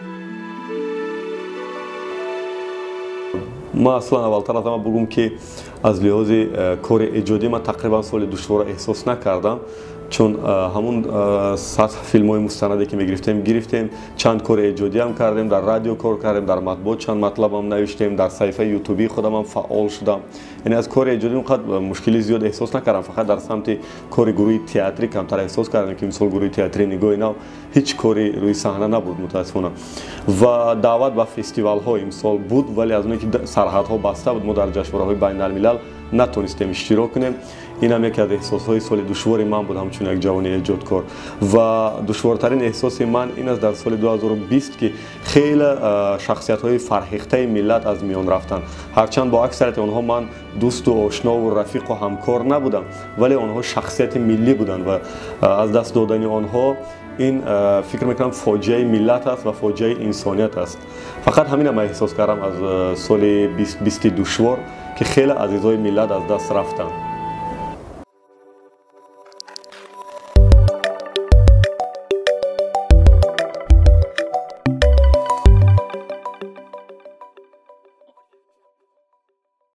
Ман аслан аввалтар аз ҳама бугум, ки аз лиҳози кори эҷодӣ ман тақрибан соли душворро эҳсос накардам, чун ҳамун сатҳ филмҳои мустанаде, ки мегирифтем, гирифтем, чанд кори эҷодиам кардем, дар радио кор кардем, дар матбуот чанд матлабам навиштем, дар саҳифаи ютубии худамам фаъол шудам. Яъне аз кори эҷодӣ он қадр мушкили зиёд эҳсос накардам. Фақат дар самти кори гурӯҳи театрӣ камтар эҳсос кардам, ки мисол гурӯҳи театрии «Нигоҳи нав» ҳеҷ кори рӯи саҳна набуд, мутаассифона. Ва даъват ба фестивалҳо имсол буд, вале аз оне ки сарҳадҳо баста буд, мо дар ҷашнвораҳои байналмилал натонистем иштирок кунем. Ин ҳам яке аз эҳсосҳои соли душвори ман буд, ҳамчун як ҷавони эҷодкор. Ва душвортарин эҳсоси ман ин аст дар соли 2020, ки хеле шахсиятҳои фарҳехтаи миллат аз миён рафтанд. Ҳарчанд бо аксарияти онҳо ман дӯсту ошнову рафиқу ҳамкор набудам, вале онҳо шахсияти миллӣ буданд ва аз даст додани онҳо ин, фикр мекунам, фоҷиаи миллат аст ва фоҷиаи инсоният аст. Фақат ҳамина ман эҳсос кардам аз соли бисти душвор, ки хеле азизои миллат аз даст рафтанд.